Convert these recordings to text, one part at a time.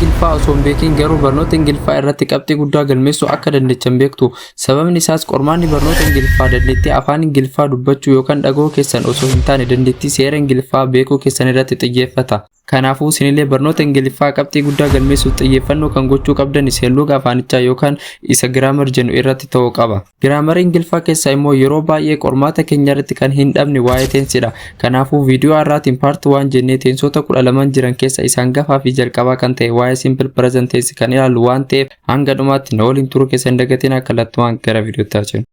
Ingiliffaa osoo hin beekin garuu barnoota Ingiliffaa irratti qabxii guddaa galmeessuu akka dandeechan beektu. Sababni isaas qormaanni barnoota Ingiliffaa dandeettii afaan Ingiliffaa dubbachuu yookaan dhaga'uu keessan osoo hin taane dandeettii seera Ingiliffaa beekuu keessan irratti xiyyeeffata. Kanaafuu isinillee barnoota Ingiliffaa qabxii guddaa galmeessuuf xiyyeeffannoo kan gochuu qabdan seerluga afaanichaa yookaan isa grammar jennu irratti ta'uu qaba. Giraamarii Ingiliffaa keessaa immoo yeroo baay'ee qormaata keenya irratti kan hin dhabne waa'ee teensidha. Kanaafuu viidiyoo har'aatiin part 1 jennee teensota 12 jiran keessa isaan gafaa fi jalqabaa kan ta'e waa'ee simple present tense kan ilaallu waan ta'eef hanga dhumaatti na waliin turuu keessan hin dagatinaa. Kallattumaan gara viidiyootti haa ceenu.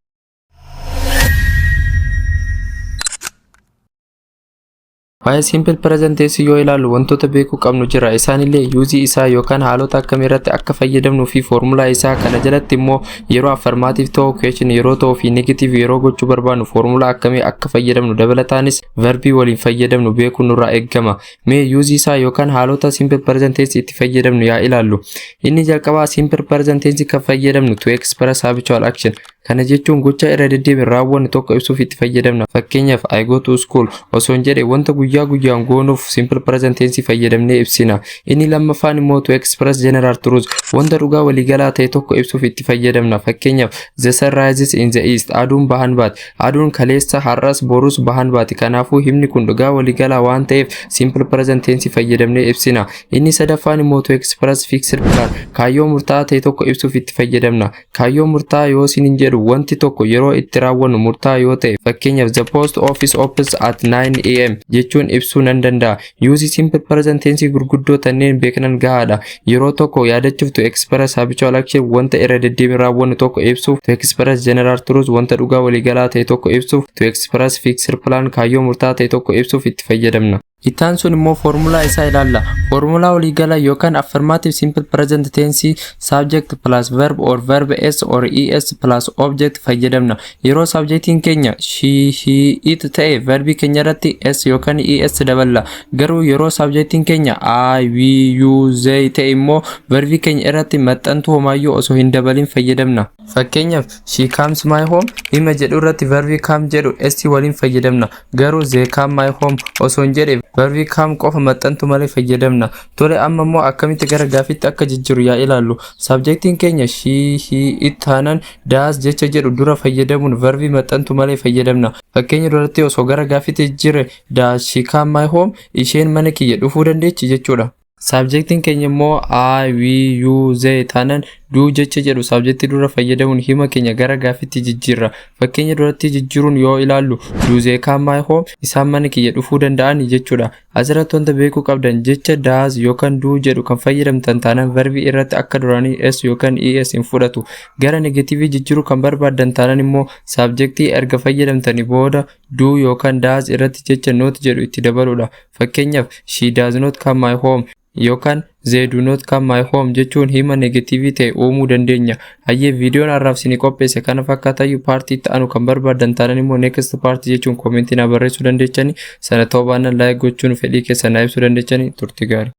Waa'ee simple present tense yoo ilaallu wantoota beekuu qabnu jira. Isaanillee use isaa yookaan haalota akkamii irratti akka fayyadamnuu fi foormulaa isaa kana jalatti immoo yeroo affirmative ta'uu, question yeroo ta'uu fi negative yeroo gochuu barbaannu foormulaa akkamii akka fayyadamnu, dabalataanis verbii waliin fayyadamnu beekuun nurraa eegama. Mee use isaa yookaan haalota simple present tense itti fayyadamnu yaa ilaallu. Inni jalqabaa simple present tense kan fayyadamnu to express habitual action. Kana jechuun gocha irra deddeebiin raawwannu tokko ibsuuf itti fayyadamna. Fakkeenyaaf, "I go to school" osoo hin jedhe wanta guyyaa guyyaan goonuuf simple present tense fayyadamnee ibsina. Inni lammaffaan immoo to express general truth, wanta dhugaa waliigalaa ta'e tokko ibsuuf itti fayyadamna. Fakkeenyaaf, "The sun rises in the east." Aduun bahan baati. Aduun kaleessa, har'as, borus bahan baati. Kanaafuu himni kun dhugaa waliigalaa waan ta'eef simple present tense fayyadamnee ibsina. Inni sadaffaan immoo to express fixed plan, kaayyoo murtaa'aa ta'e tokko ibsuuf itti fayyadamna. Kaayyoo murtaa'aa yoo isiniin jedhu wanti tokko yeroo itti raawwannu murtaa'aa yoo ta'e, fakkeenyaaf, "The post office opens at 9 a.m." jechuun ibsuu nan danda'a. Use simple present tense gurguddoo tanneen beeknan gahaadha. Yeroo tokko yaadachuuf, to express habitual action, wanta irra deddeebiin raawwannu tokko ibsuuf, to express general truth, wanta dhugaa waliigalaa ta'e tokko ibsuuf, to express fixed plan, kaayyoo murtaa'aa ta'e tokko ibsuuf itti fayyadamna. Ittaan sun immoo foormulaa isaa ilaalla. Foormulaa waliigalaa yookaan affirmative simple present tense subject plus verb or verb s or es plus object fayyadamna. Yeroo subjectiin keenya she, he, it ta'e verbii keenya irratti s yookaan es daballa. Garuu yeroo subjectiin keenya I, we, you, they ta'e immoo verbii keenya irratti maxxantuu homaayyuu osoo hin dabalin fayyadamna. Fakkeenyaaf, "She comes my home" hima jedhu irratti verbii come jedhu s waliin fayyadamna. Garuu "They come my home" osoo hin jedhe verbii come qofa maxxantu malee fayyadamna. Tole, amma immoo akkamitti gara gaafiitti akka jijjiiru yaa ilaallu. Subjectiin keenya she, he, it taanaan does jecha jedhu dura fayyadamuun verbii maxxantu malee fayyadamna. Fakkeenya duratti osoo gara gaafiitti jijjiirre, "Does she come my home?" Isheen mana kiyya dhufuu dandeechi jechuudha. Subjectiin keenya immoo I, we, you, they taanaan do jecha jedhu subjectii dura fayyadamuun hima keenya gara gaafiitti jijjiirra. Fakkeenya duratti jijjiiruun yoo ilaallu, "Do they come my home?" Isaan mana kiyya dhufuu danda'an jechuudha. Asirratti wanta beekuu qabdan, jecha does yookaan do jedhu kan fayyadamtan taanaan verbii irratti akka duraanii s yookaan es hin fudhatu. Gara negatiivii jijjiiruu kan barbaaddan taanaan immoo subjectii erga fayyadamtanii booda do yookaan does irratti jecha not jedhu itti dabaluudha. Fakkeenyaaf, "She does not come my home" yookaan "They do not come my home" jechuun hima negatiivii ta'e uumuu dandeenya. Hayyee, viidiyoon har'aaf isinii qopheesse kana fakkaatayyuu. Paartii itti aanu kan barbaaddan taanaan immoo "next part" jechuun koomentii naa barreessuu dandeechani. Sana ta'uu baannaan like gochuun fedhii keessan naa ibsuu dandeechani. Turtii gaarii.